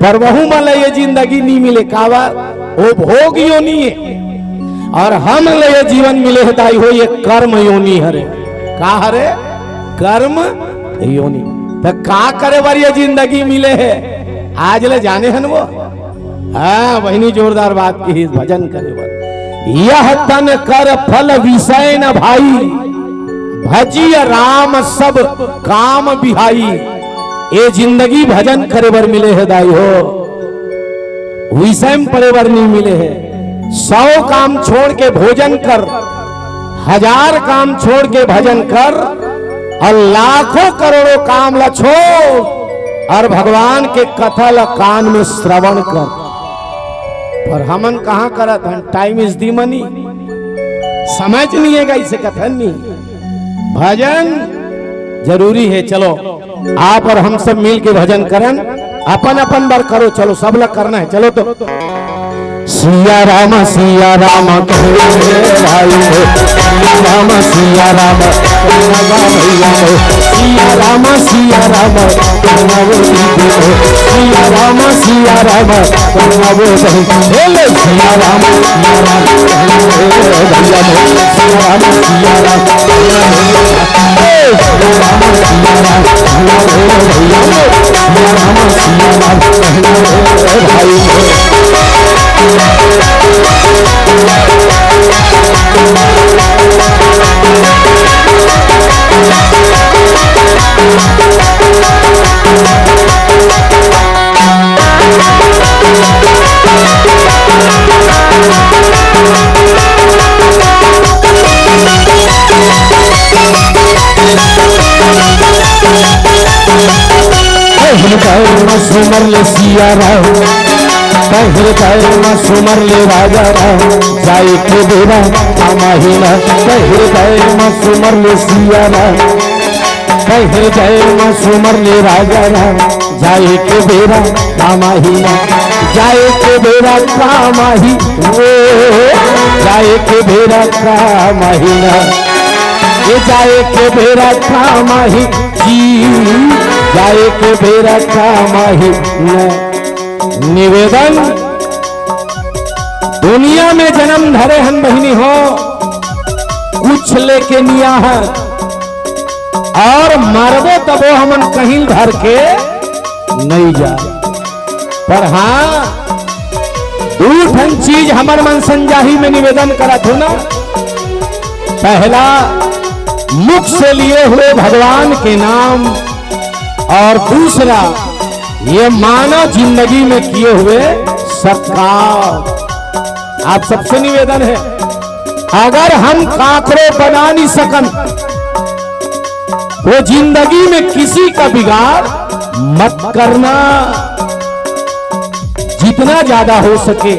पर वहू मन ला ये जिंदगी नी मिले, काबर? ओ भोग योनि हे। अउ हमन ला ये जीवन मिले हे दाई हो, ये कर्म योनि हरे। का हरे? कर्म योनि। त का करे बर ये जिंदगी मिले हे? आज ले जाने हन वो? हाँ बहिनी, जोरदार बात किहिस, भजन करे बर। यह तन कर फल विषय न भाई, भजिय राम सब काम बिहाई। ए जिंदगी भजन करे बर मिले हे दाई हो, विषय में पड़े बर नहीं मिले हे। सौ काम छोड़ के भोजन कर, हजार काम छोड़ के भजन कर, अउ लाखों करोड़ों काम ला छोड़, अउ भगवान के कथा ला कान में श्रवण कर। पर हमन कहाँ करत हन? Time is the money। समय च नहीं हे, कइसे कथन नहीं। भजन जरूरी हे। चलो, आप अउ हम सब मिल के भजन करन, अपन अपन बर करो। चलो, सब ला करना हे। चलो तो। सिया राम, सिया राम, कहो रे भाई हो। सिया राम, सिया राम, कहो रे भैया हो। सिया राम, सिया राम, कहो रे भाई हो। सिया राम, सिया राम, कहो रे भाई। बोले सिया राम, सिया राम, कहो रे भैया हो। सिया राम, सिया राम, कहो रे भैया हो। हृदय में सुमर ले सिया राम, हृदय में सुमर ले राजा राम, जाए के बेरा काम आही ना। हृदय में सुमर ले सिया राम, हृदय में सुमर ले राजा राम, जाए के बेरा काम आही ना, जाए के बेरा काम आही, ओ, जाए के बेरा काम आही ना, ये जाए के बेरा काम आही जी, जाए के बेरा काम आही ना। निवेदन, दुनिया में जन्म धरे हन बहिनी हो, कुछ लेके निया हन, अउ मरबो तबो हमन कहीं धर के नहीं जा। पर हाँ, दू ठन चीज हमर मन संजाही में निवेदन करत हो ना। पहला, मुख से लिए हुए भगवान के नाम, और दूसरा, ये मानव जिंदगी में किए हुए सत्कार। आप सबसे निवेदन है, अगर हम काकरो बना नहीं सकन, वो जिंदगी में किसी का बिगाड़ मत करना। जितना ज्यादा हो सके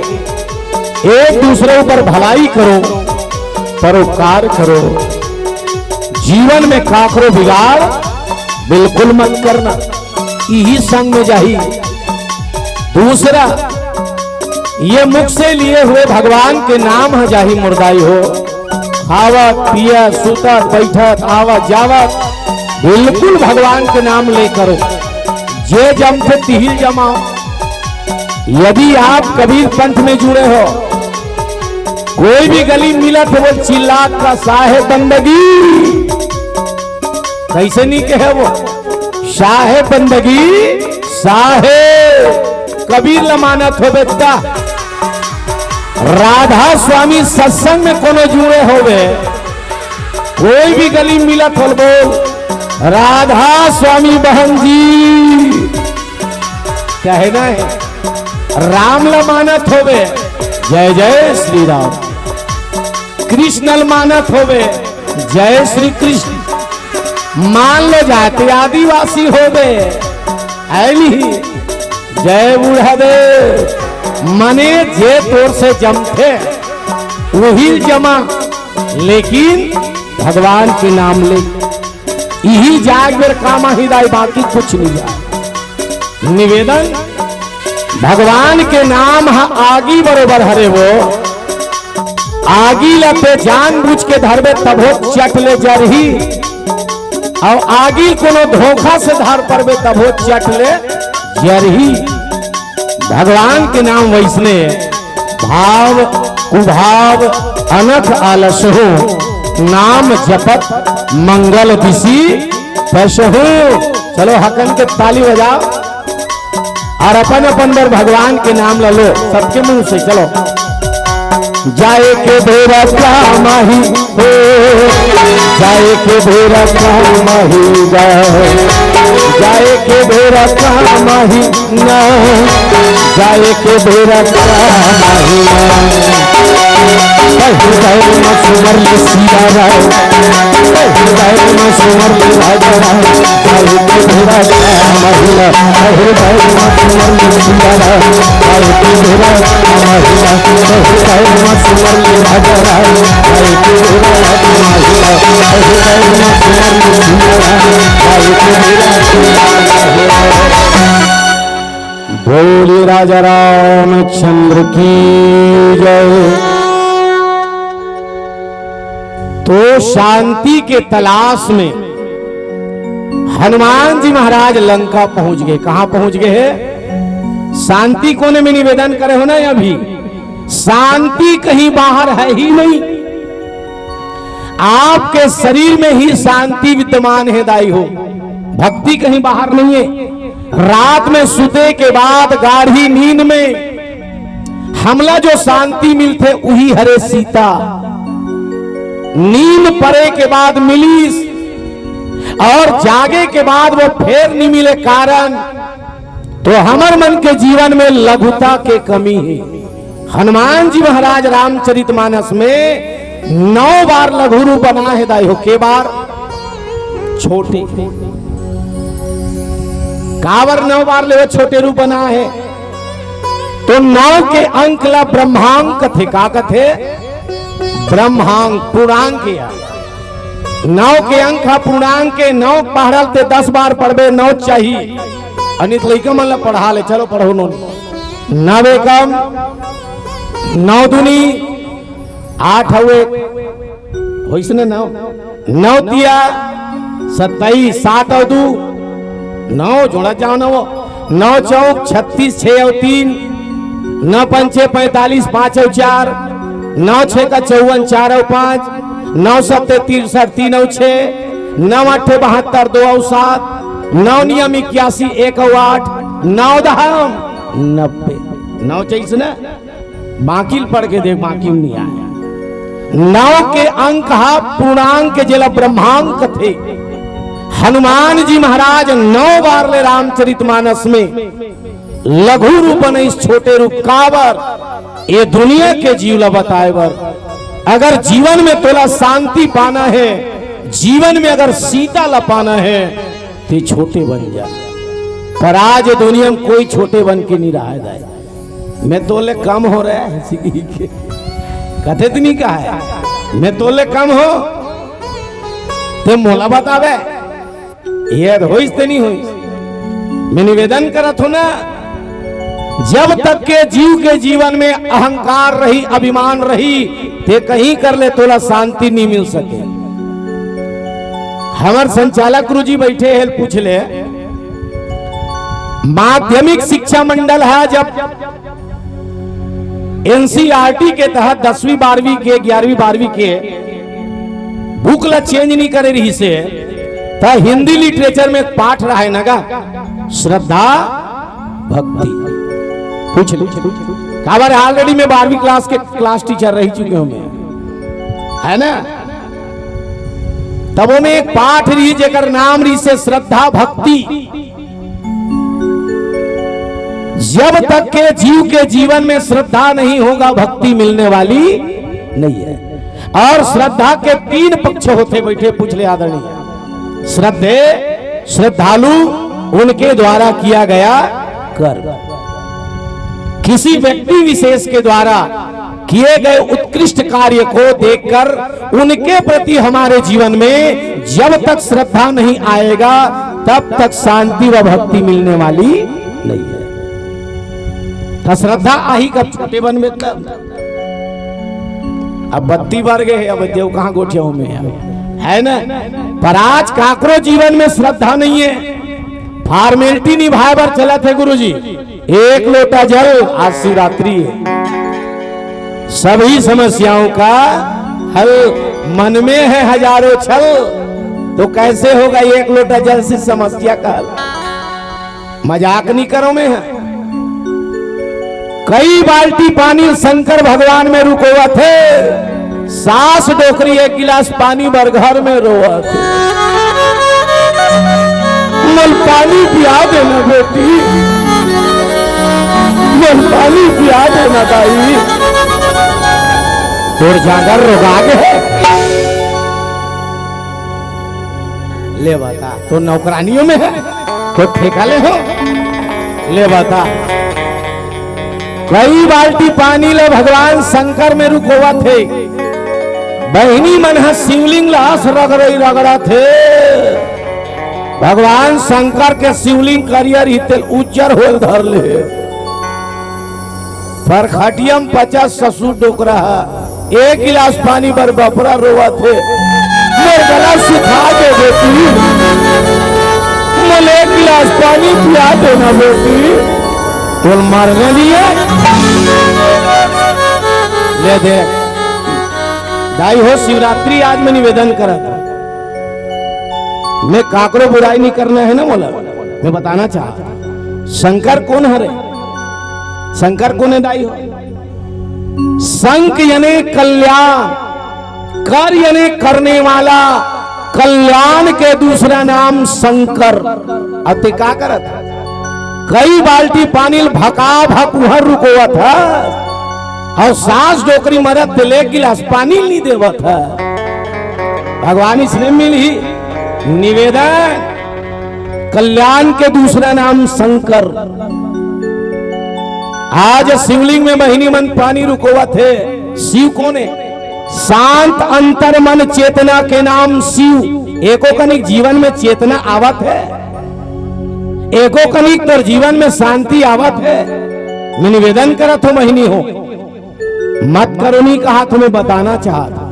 एक दूसरे ऊपर भलाई करो, परोपकार करो। जीवन में काकरो बिगाड़ बिल्कुल मत करना, इही संग में जाही। दूसरा, ये मुख से लिए हुए भगवान के नाम ह जाही मुरदाई हो। खावत, पियत, सुतत, बैठत, आवत, जावत, बिल्कुल भगवान के नाम ले करो। जे जमथे तिही ल जमाओ। यदि आप कबीर पंथ में जुड़े हो, कोई भी गली मिलत हो, वो चिल्लात का, "साहेब बंदगी।" कैसे नहीं कहे वो, "साहेब बंदगी, साहेब।" कबीर ल मानत हो बेटा, राधा स्वामी सत्संग में कोनो जुड़े होवे, कोई भी गली मिलत हो, बोल, "राधा स्वामी बहन जी।" कहे ना है, राम ल मानत होवे, "जय जय श्री राम।" कृष्ण ल मानत होबे, जय श्री कृष्ण। मान ले जाति आदिवासी होबे, ऐ नहीं, जय बूढ़ा देव। मने जे तोर से जमथे, वही जमा, लेकिन भगवान के नाम ले। इही जाग बेर काम आही दाई, बाकी कुछ नहीं जाए। निवेदन, भगवान के नाम ह आगी बरोबर हरे वो। आगी ल ते जानबूझ के धरबे तभो चट ले जरही, अउ आगी कोनो धोखा से धर परबे तभो चट ले जरही। भगवान के नाम वैसने भाव कुभाव अनख आलस हो, नाम जपत मंगल दिसी पसहु। चलो हकन के ताली बजाओ और अपन अपन बर भगवान के नाम ला लो सबके मुंह से। चलो, जाए के बेरा काम आही हो, जाए के बेरा काम आही गा, जाए के बेरा काम आही ना, जाए के बेरा काम आही ना। हृदय में सुमर ले सिया राम, हृदय में सुमर ले राजा राम, जाए के बेरा काम आही ना। बोलिए राजा रामचंद्र की जय। तो शांति के तलाश में हनुमान जी महाराज लंका पहुंच गए। कहां पहुंच गए हैं? शांति कोने में निवेदन करे हो ना, अभी शांति कहीं बाहर है ही नहीं। आपके शरीर में ही शांति विद्यमान है दाई हो, भक्ति कहीं बाहर नहीं है। रात में सुते के बाद गाढ़ी नींद में हमला जो शांति मिलथे उही हरे सीता। नींद परे के बाद मिलिस और जागे के बाद वो फेर नहीं मिले, कारण तो हमर मन के जीवन में लघुता के कमी है। हनुमान जी महाराज रामचरितमानस में नौ बार लघु रूप बना है दाई हो। के बार? छोटे। काबर नौ बार ले वो छोटे रूप बना है? तो नौ के अंक ला ब्रह्मांक कथे। का कथे? ब्रह्मांक, पूर्णांक या। नौ के अंक ह पूर्णांक के, नौ पढ़ल ते दस बार पढ़बे, नौ चाही। अनित लइका मन ला पढ़ा ले, चलो पढ़ो नौ। नव एकम, नौ दूनी, आठ हवे, होइस ने नौ, नौ तिया सत्ताईस, सात अउ दू, नौ जोड़ा जाओ ना वो, नौ चौक छत्तीस, छह अउ तीन, नौ पंचे पैंतालीस, पाँच अउ चार, नौ छे का चौवन, चार अउ पाँच, नौ सत्ते तिरसठ, तीन अउ छे, नौ अट्ठे बहत्तर, दो अउ सात, नौ नियम इक्यासी, एक अउ आठ, नौ दहम नब्बे। नौ चइस ना, बाकी ल पढ़ के देख, बाकी म नहीं आए। नौ के अंक हा पूर्णांक, जेला ब्रह्मांक कथे। हनुमान जी महाराज नौ बार ले रामचरितमानस में लघु रूप बनइस, छोटे रूप। काबर? ये दुनिया के जीव ला बताए बर। अगर जीवन में तोला शांति पाना है, जीवन में अगर सीता ला पाना है, ते छोटे बन जा। पर आज ये दुनिया में कोई छोटे बन के नहीं रहा है दाई। मैं तोले कम हो रहा है, सीखी के। कथे तो नहीं कहा है, मैं तोले कम हो, ते मोला बतावे। ये होइस ते नहीं होइस। मैं निवेदन करत हूं ना, जब तक के जीव के जीवन में अहंकार रही, अभिमान रही, ते कहीं कर ले, तोला शांति नहीं मिल सके। हमर संचालक गुरु जी बैठे हैं, पूछ ले, माध्यमिक शिक्षा मंडल है, जब एनसीईआरटी के तहत दसवीं बारहवीं के, ग्यारहवीं बारहवीं के बुक ला चेंज नहीं करे रहिसे, त हिंदी लिटरेचर में एक पाठ रहा है ना गा, श्रद्धा भक्ति। पूछ ले, काबर already मैं बारहवीं क्लास के क्लास टीचर रह चुके हूं मैं, है ना? तब वो में एक पाठ रही जेकर नाम रहिसे श्रद्धा भक्ति। जब तक के जीव के जीवन में श्रद्धा नहीं होगा, भक्ति मिलने वाली नहीं है। और श्रद्धा के तीन पक्ष होथे, बइठे पूछ ले आदरणीय। श्रद्धेय, श्रद्धालु, उनके द्वारा किया गया कर्म। किसी व्यक्ति विशेष के द्वारा किए गए उत्कृष्ट कार्य को देखकर उनके प्रति हमारे जीवन में जब तक श्रद्धा नहीं आएगा, तब तक शांति व भक्ति मिलने वाली नहीं है। त श्रद्धा आही कब? छोटे बन में तब। अब बत्ती बर गे हे, अब देव कहाँ गोठिया में हे, है ना? पर आज काकरो जीवन में श्रद्धा नहीं है, formality निभाए बर चलत हे गुरुजी। एक लोटा जल, आज शिवरात्रि है, सभी समस्याओं का हल। मन में है हजारों छल, तो कैसे होगा एक लोटा जल से समस्या का हल? मजाक नहीं करो मैं। कई बाल्टी पानी शंकर भगवान में रुकोवत हे, सास डोकरी एक गिलास पानी बर घर में रोवत हे। "मोल पानी पिया देना बेटी, मोल पानी पिया देना दाई, तोर जागर रोगा गे हे।" ले बता, तो नौकरानियों में है, तो ठेका ले हो? ले बता, कई बाल्टी पानी ला भगवान शंकर में रुकोवत हे, बहिनी मन ह शिवलिंग ला अस रगड़ई रगड़त हे। भगवान शंकर के शिवलिंग करियर ही तेल उज्जर होल धर ले। पर खटियम पचास ससुर डोकरा ह, एक गिलास पानी बर बपरा रोवत हे। "मोर गला सुखा दे बेटी, मोल एक गिलास पानी पिया देना बेटी, तोल मरना नहीं है।" ले दे दाई हो, शिवरात्रि आज मैं निवेदन करत हूँ। मैं काकरो बुराई नहीं करना है ना, मोला मैं बताना चाह, शंकर कोन हरे? शंकर कोन हे दाई हो? शंक यानी कल्याण, कर यानी करने वाला, कल्याण के दूसरा नाम शंकर। अब ते का करत? कई बाल्टी पानी ल भका भक उहर रुकोवत ह, अउ सास डोकरी मरत ते ले गिलास पानी नहीं देवत ह। भगवान इसने मिल ही निवेदन, कल्याण के दूसरा नाम शंकर। आज शिवलिंग में बहिनी मन पानी रुकोवत हे। शिव कोन हे? शांत अंतर मन चेतना के नाम शिव। एको कनिक जीवन में चेतना आवत हे? एको कनिक तोर जीवन में शांति आवत हे? मैं निवेदन करत हो बहिनी हो, मत करो नहीं कहा, तुम्हें बताना चाहता।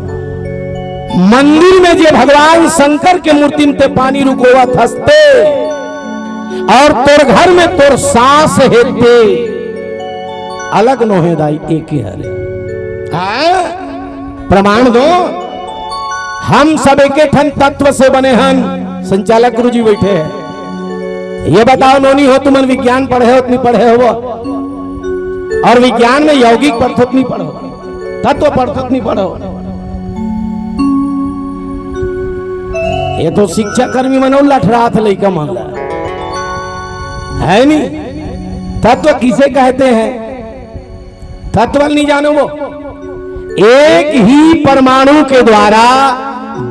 मंदिर में जे भगवान शंकर के मूर्ति में ते पानी रुकोवत हस ते, और तोर घर में तोर सास हे ते, अलग नोहे दाई, एके हरे। हाँ? प्रमाण दो। हम सब एके ठन तत्व से बने हन। संचालक गुरुजी बैठे हैं, ये बताओ नोनी हो, तुमन विज्ञान पढ़े हो कि नहीं पढ़े हो? और विज्ञान में यौगिक पढ़थो कि नहीं पढ़ो, तत्व पढ़थो कि नहीं पढ़ो? ये तो शिक्षा कर्मी मन अउ लठरात लइका मन ला, है नी? तत्व किसे कहते हैं? तत्व नहीं जानो वो? एक ही परमाणु के द्वारा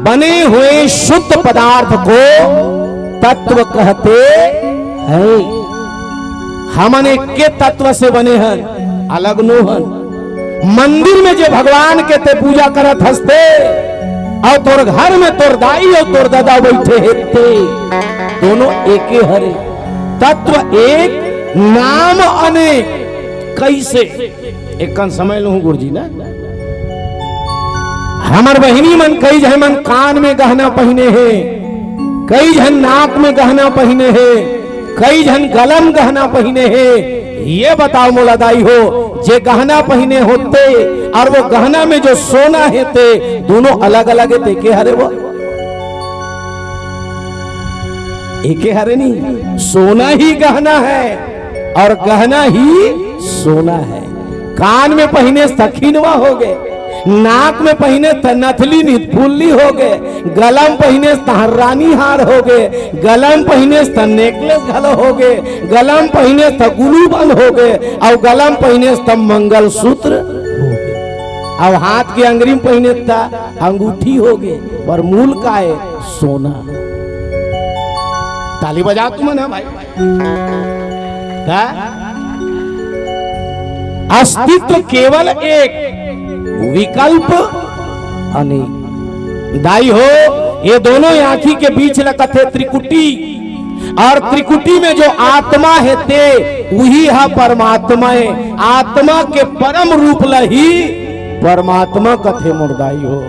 बने हुए शुद्ध पदार्थ को तत्व कहते हैं। हमन एके तत्व से बने हन, अलग नो हन। मंदिर में जे भगवान के ते पूजा करत हस ते, अउ तोर घर में तोर दाई अउ तोर ददा बैठे हे ते, दोनों एके हरे। तत्व एक, नाम अनेक। कैसे? एक कन समय लूं गुरुजी ना। हमर बहिनी मन, कई झन मन कान में गहना पहिने हे, कई झन नाक में गहना पहिने हे, कई झन गला में गहना पहिने हे। ये बताओ मोला दाई हो, जे गहना पहिने हो ते और वो गहना में जो सोना हे ते, दोनों अलग-अलग हे ते के हरे वो? एके हरे नहीं, सोना ही गहना है और गहना ही सोना है। कान में पहिने त खिनवा हो गे, नाक में पहिने त नथली नितफुल्ली हो गे, गला में पहिने त हर्रानी हार हो गे, गला में पहिने त नेकलेस घलो हो गे, गला में पहिने त गुलूबंद हो गे, अउ गला में पहिने त मंगलसूत्र हो गे। अब हाथ के अंगरी में पहिने त अंगूठी होगे, पर मूल का हे? सोना। ताली बजा तुमन, हाँ भाई। का? अस्तित्व केवल एक, विकल्प अनेक। दाई हो, ये दोनों आँखी के बीच ल कथे त्रिकुटी, और त्रिकुटी में जो आत्मा हे ते, उही ह परमात्मा हे। आत्मा के परम रूप ल ही परमात्मा कथे मोर दाई हो।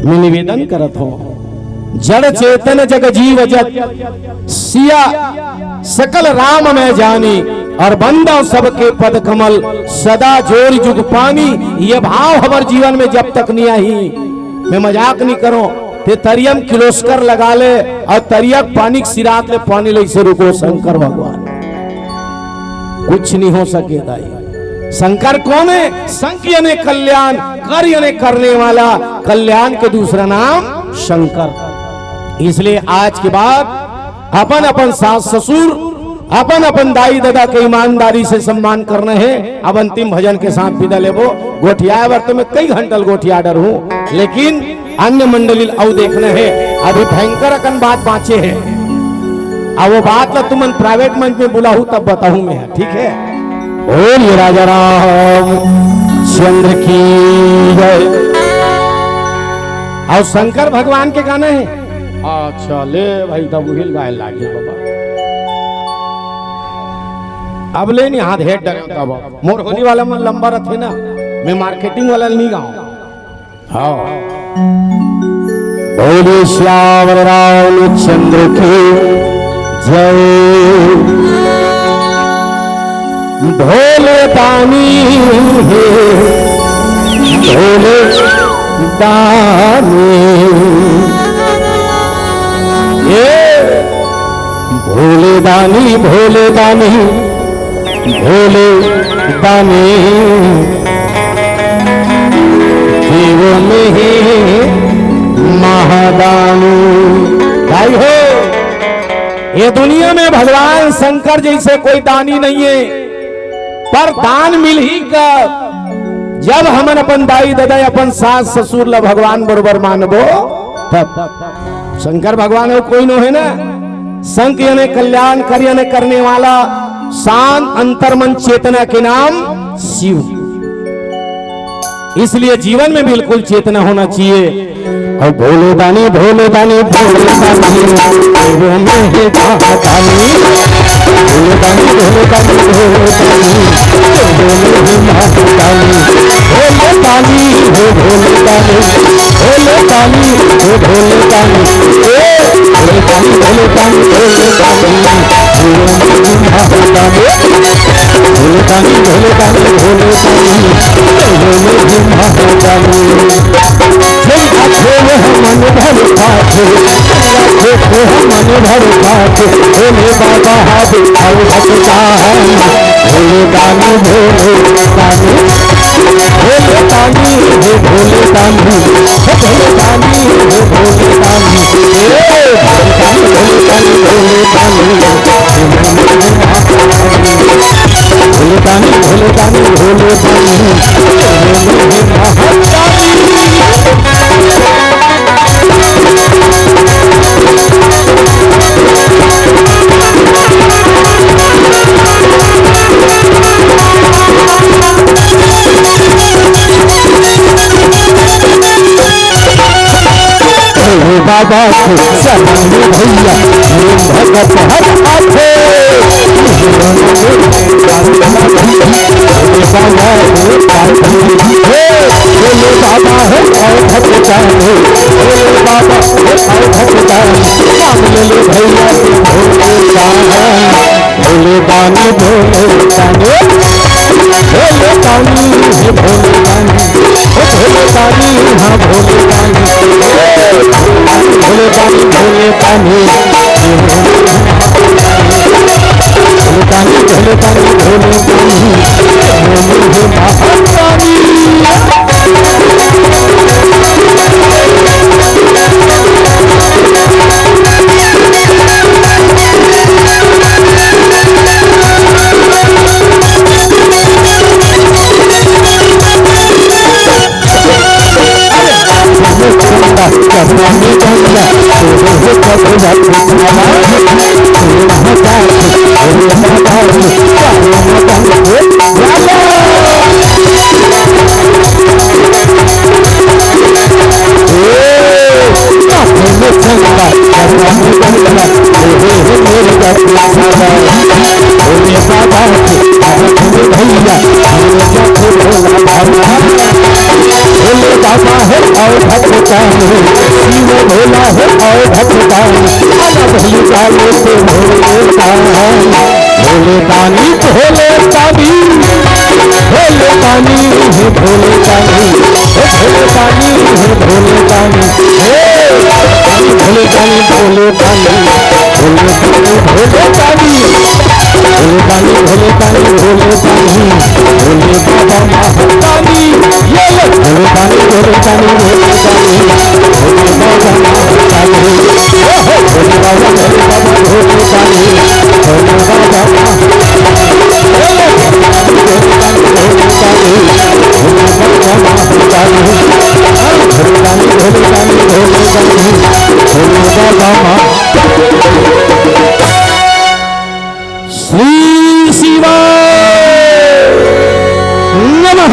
मैं निवेदन करत हूँ, जड़ चेतन जग जीव जत, सिया सकल राम मैं जानी, और बंदव सबके पद कमल, सदा जोरि जुग पानी। ये भाव हमर जीवन में जब तक नहीं आही, मैं मजाक नहीं करूं, ते तरिया म किलोस्कर लगा ले और तरिया के पानी के सिरात ले, पानी ले से रुको शंकर भगवान, कुछ नहीं हो सके दाई। शंकर कौन हे? शंक यानी कल्याण, कर यानी करने वाला, कल्याण के दूसरा नाम शंकर। इसलिए आज के बाद अपन अपन सास ससुर, अपन अपन दाई ददा के ईमानदारी से सम्मान करना हे। अब अंतिम भजन के साथ विदा लेबो। गोठियाए बर तो मैं कई घंटा ले गोठिया डर हूँ, लेकिन अन्य मंडली ल अउ देखना हे। अभी भयंकर अकन बात बाँचे हे, अब वो बात ला तुमन प्राइवेट मंच में बुलाहू तब बताहूँ मैं, ठीक हे? बोलिए राजा रामचंद्र की जय। अउ शंकर भगवान के गाना हे। अच्छा ले भाई, तब उहिल गाए लागे बाबा। अब ले नहीं हाथ हेड डरे तब। मोर होली वाला मन लंबा रथे ना, मैं मार्केटिंग वाला नहीं गाऊं। हाँ। बोलिए सियावर रामचंद्र की जय। भोले दानी हे, भोले दानी। ये भोले दानी, भोले दानी, भोले दानी, देव में हे महादानी। भाई हो, ये दुनिया में भगवान शंकर जैसे कोई दानी नहीं है, पर दान मिलही कब? जब हमन अपन दाई ददा, अपन सास ससुर ला भगवान बरोबर मानबो, तब। शंकर भगवान अउ कोई नो हे ना, शंक यानी कल्याण, कर यानी करने वाला, शांत अंतर्मन चेतना के नाम शिव। इसलिए जीवन में बिल्कुल चेतना होना चाहिए। और भोले दानी, भोले दानी, भोले दानी, भोले में हे महादानी। भोले दानी, भोले दानी, भोले दानी, भोले में हे महादानी। भोले दानी, हे भोले दानी, भोले दानी, हे भोले दानी, ए, भोले दानी, भोले दानी, भोले दानी, भोले में हे महादानी। भोले दानी, भोले दानी, भोले दानी, भोले में हे महादानी। जय आखे वह मन भर पाथे, जय आखे वह मन भर पाथे, भोले बाबा हाथ उठाओ भगतान। भोले दानी, भोले दानी, भोले दानी, हे भोले दानी, हे भोले दानी, हे भोले दानी, हे भोले दानी, भोले दानी, भोले दानी, भोले दानी, भोले दानी, भोले दानी, भोले दानी। भोले बाबा के चरण में भैया, ये भगत हर आथे। भोले बाबा हे, हे भोले बाबा हे, हे भगत हे। भोले बाबा हे, हे भगत, मान ले भैया, भोले बाबा। भोले दानी, भोले दानी, भोले दानी, हे भोले दानी, हे भोले दानी, हाँ भोले दानी, हे भोले दानी, भोले दानी, भोले दानी, भोले दानी, भोले दानी, हे भोले दानी। भोले बाबा हो और भक्तान, शिव भोला हो और भक्तान, अन भोले काले से भोले दान। भोले दानी, भोले दानी, भोले दानी, हे भोले दानी, हे भोले दानी, हे भोले दानी, हे भोले दानी, भोले दानी, भोले दानी, भोले दानी, भोले दानी, भोले दानी, भोले दानी, भोले बाबा महादानी, ये ले। भोले दानी, भोले दानी, भोले दानी, भोले बाबा महादानी, ओहो, भोले बाबा, भोले बाबा, भोले दानी, भोले बाबा महादानी, ये ले। भोले दानी, भोले दानी, भोले बाबा महादानी, भोले दानी, भोले दानी, भोले दानी, भोले बाबा महा- श्री शिवाय नमः।